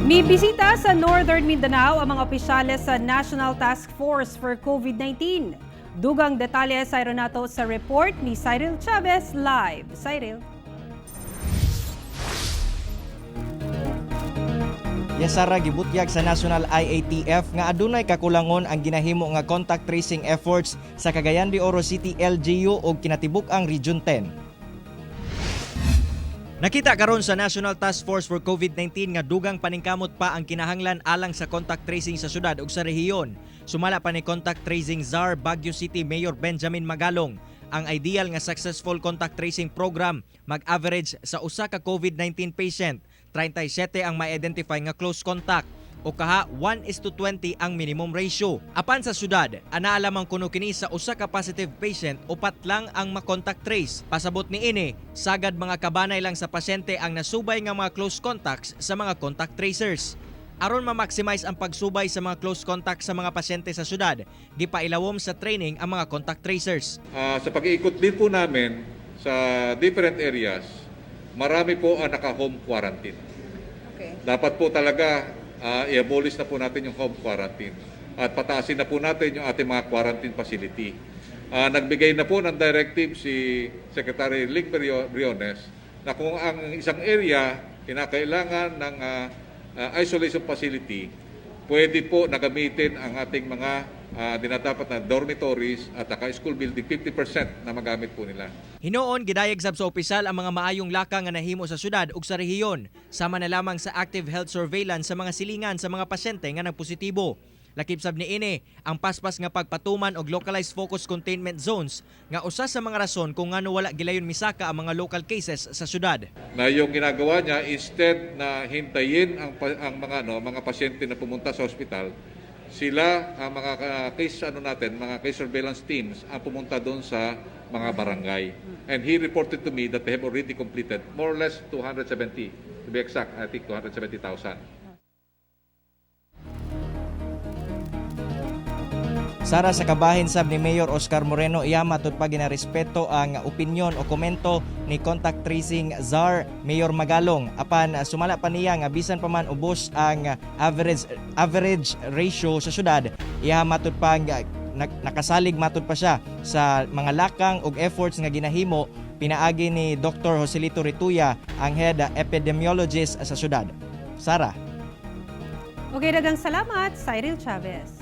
Mibisita sa Northern Mindanao ang mga opisyales sa National Task Force for COVID-19. Dugang detalye sa nato sa report ni Cyril Chavez live. Cyril. Yasara, gibutyag sa National IATF nga adunay kakulangon ang ginahimo nga contact tracing efforts sa Cagayan de Oro City LGU ug kinatibuk-ang Region 10. Nakita karon sa National Task Force for COVID-19 nga dugang paningkamot pa ang kinahanglan alang sa contact tracing sa syudad ug sa rehiyon. Sumala pa ni contact tracing czar Baguio City Mayor Benjamin Magalong, ang ideal nga successful contact tracing program mag-average sa usa ka COVID-19 patient, 37 ang ma-identify nga close contact o kaha 1:20 ang minimum ratio. Apan sa syudad, anaa lamang kuno kini sa usa ka positive patient, upat lang ang ma-contact trace. Pasabot ni ini, sagad mga kabanay lang sa pasyente ang nasubay nga mga close contacts sa mga contact tracers. Aron ma-maximize ang pagsubay sa mga close contacts sa mga pasyente sa syudad, gipailawom sa training ang mga contact tracers. Sa pag-iikot din po namin sa different areas, marami po ang naka-home quarantine. Dapat po talaga i-abolish na po natin yung home quarantine at pataasin na po natin yung ating mga quarantine facility. Nagbigay na po ng directive si Secretary Ling Briones na kung ang isang area kinakailangan ng isolation facility, pwede po na gamitin ang ating mga dinadapat na dormitories at saka school building, 50% na magamit po nila. Hinuon gidayag sab sa opisyal ang mga maayong laka nga nahimo sa syudad ug sa rehiyon, sama na lamang sa active health surveillance sa mga silingan sa mga pasyente nga nagpositibo. Lakip sab niini ang paspas nga pagpatuman og localized focus containment zones nga usa sa mga rason kung ngano wala gilayon misaka ang mga local cases sa syudad. Na yung ginagawa niya, instead na hintayin ang mga ano, mga pasyente na pumunta sa ospital, sila ang mga case ano natin, mga case surveillance teams ang pumunta doon sa mga barangay. And he reported to me that they have already completed more or less 270, to be exact, I think 270,000. Sara, sa kabahin sab ni Mayor Oscar Moreno, iya matud pa ginarespeto ang opinyon o komento ni contact tracing czar Mayor Magalong. Apan sumala pa niya nga bisan pa man ubos ang average ratio sa syudad, iya matud pa nakasalig matud pa siya sa mga lakang ug efforts nga ginahimo pinaagi ni Dr. Joselito Rituya, ang head epidemiologist sa syudad. Sara. Okay, dagang salamat, Cyril Chavez.